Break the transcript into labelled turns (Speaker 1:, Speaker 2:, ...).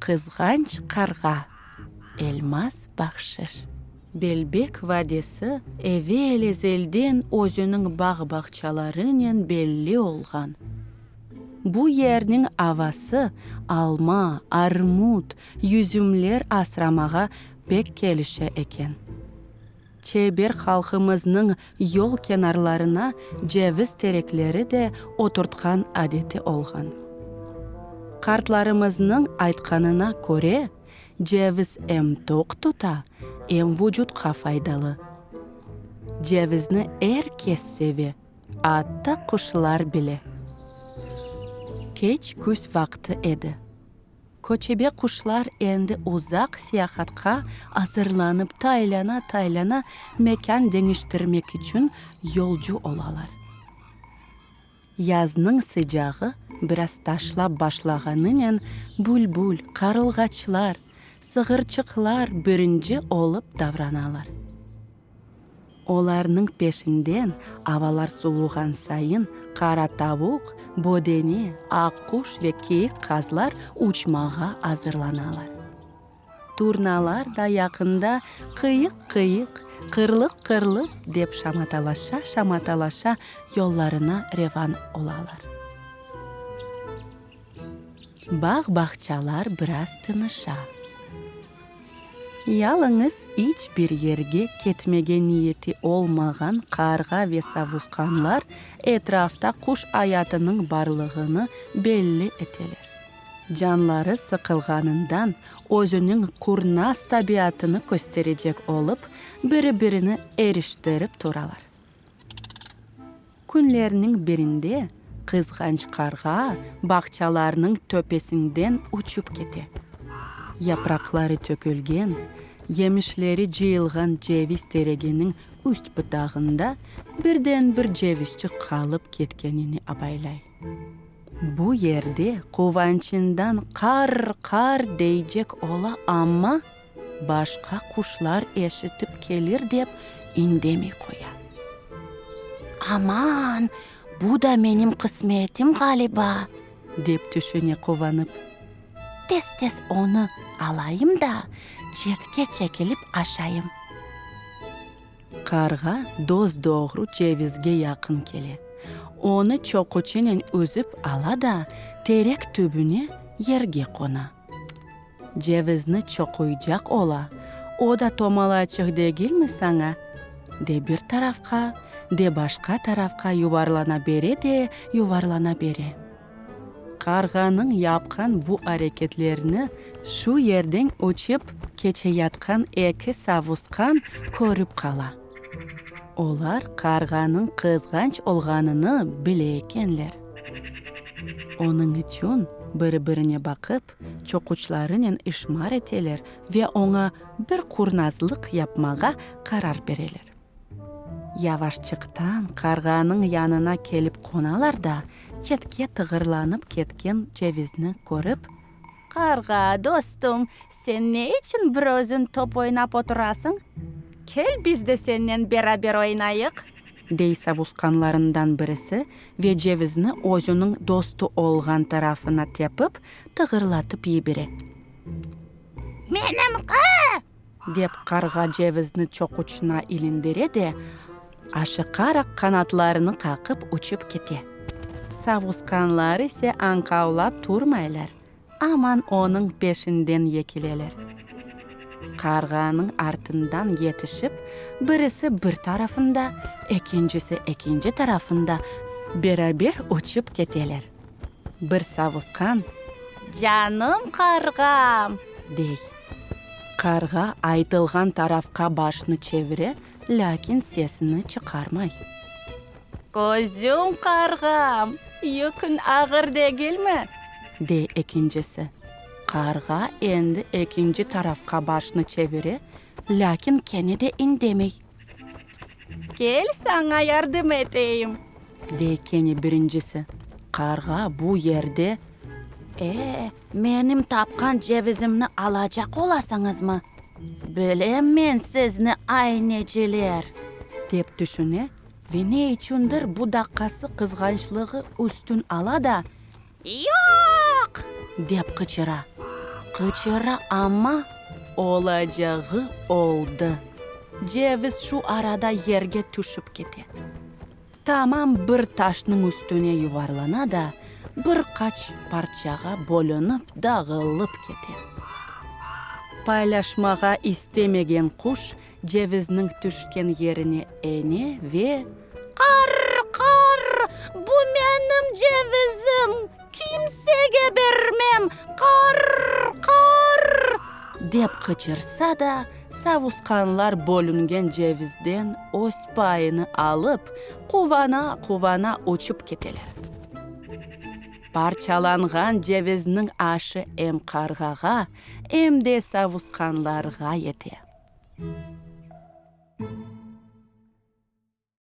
Speaker 1: Qızğanç qarğa, Elmaz Bahşış. Belbek vadiysi evel-ezelden özüniñ bağ-bağçalarınen belli olğan. Bu yerniñ avası alma, armut, yüzümler asramağa pek kelişe eken. Çeber halqımıznıñ yol kenarlarına ceviz terekleri de oturtqan adeti olğan. Qartlarımıznıñ aytqanına köre, ceviz em toq tuta, em vucutqa faydalı. Cevizni er kes seve, atta quşlar bile. Keç küz vaqtı edi. Köçebe quşlar endi uzaq seyahatqa azırlanıp taylana-taylana mekân deñiştirmek içün yolcu olalar. Yaznıñ sıcağı biraz taşlap başlağanınen bülbül, qarılğaçlar, sığırçıqlar birinci olıp davranalar. Olarnıñ peşinden avalar suvuğan sayın qara tavuq, bödene, aqquş ve kiyik qazlar uçmağa azırlanalar. Turnalar da yaqında qıyıq-qıyıq, qırlıq-qırlıq dep şamatalaşa-şamatalaşa yollarına revan olalar. Bağ-bağçalar biraz tınışa. Yalıñız iç bir yerge ketmege niyeti olmağan qarğa ve savusqanlar etrafta quş ayatınıñ barlığını belli eteler. Canları sıqılğanından özüniñ qurnaz tabiatını kösterecek olıp, biri-birini eriştirip turalar. Künlerniñ birinde qızğanç qarğa bağçalarnıñ töpesinden uçıp kete. Yapraqları tökülgen, yemişleri cıyılğan ceviz tereginiñ üst pıtağında birden-bir cevizçik qalıp ketkenini abaylay. Bu yerde quvançından qar-qar deycek ola, amma başqa quşlar eşitip kelir dep, indemey qoya. Aman, bu da menim qısmetim ğaliba, dep tüşüne quvanıp. Tez-tez onı alayım da, çetke çekilip aşayım. Qarğa dos-doğru cevizge yaqın kele. Onı çoquçınen üzip ala da, terek tübüne yerge qona. Cevizni çoquycaq ola, o da tomalaçıq degilmi saña? De bir tarafqa, de başqa tarafqa yuvarlana bere de yuvarlana bere. Qarğanıñ yapqan bu areketlerini şu yerden uçıp keçeyatqan eki savusqan körip qala. Olar qarğanıñ qızğanç olğanını bile ekenler. Onıñ içün biri-birine baqıp, çoquçlarınen işmar eteler ve oña bir qurnazlıq yapmağa qarar bereler. Yavaşçıqtan qarğanıñ yanına kelip qonalar da, çetke tığırlanıp ketken cevizni körip, Qarğa, dostum, sen ne içün bir özüñ top oynap oturasıñ? Kel, biz de sennen beraber oynayıq! Dey savusqanlarından birisi ve cevizni özüniñ dostu olğan tarafına tepip, tığırlatıp yibere. Menimki! Dep qarğa cevizni çoquçına ilindire de, aşıqaraq qanatlarını qaqıp uçıp kete. Savusqanlar ise añqavlap turmaylar, aman onıñ peşinden yekileler. Qarğanıñ artından yetişip, birisi bir tarafında, ekincisi ekinci tarafında beraber uçıp keteler. Bir savusqan. Canım qarğam! dey. Qarğa aytılğan tarafqa başını çevire, lâkin sesini çıqarmay. Közüm qarğam, yüküñ ağır degilmi? dey ekincisi. Qarğa endi ekinci tarafqa başını çevire, lâkin kene de indemey. Kel, saña yardım eteyim, dey kene birincisi. Qarğa bu yerde, E, menim tapqan cevizimni alacaq olasıñızmı? Bilem men sizni, ayneciler! Dep tüşüne ve ne içündir bu daqqası qızğançlığı üstün ala da, Yoq! Dep qıçıra. Qıçıra amma, olacağı oldı, ceviz şu arada yerge tüşip kete. Tamam bir taşnıñ üstüne yuvarlana da, bir qaç parçağa bölünip dağılıp kete. Paylaşmağa istemegen quş cevizniñ tüşken yerine ene ve, Qar! Qar! Bu menim cevizim! Kimsege bermem! Qar! Qar! Dep qıçırsa da, savusqanlar bölüngen cevizden öz payını alıp, quvana-quvana uçıp keteler. Parçalanğan cevizniñ aşı em qarğağa, em de savusqanlarğa yete.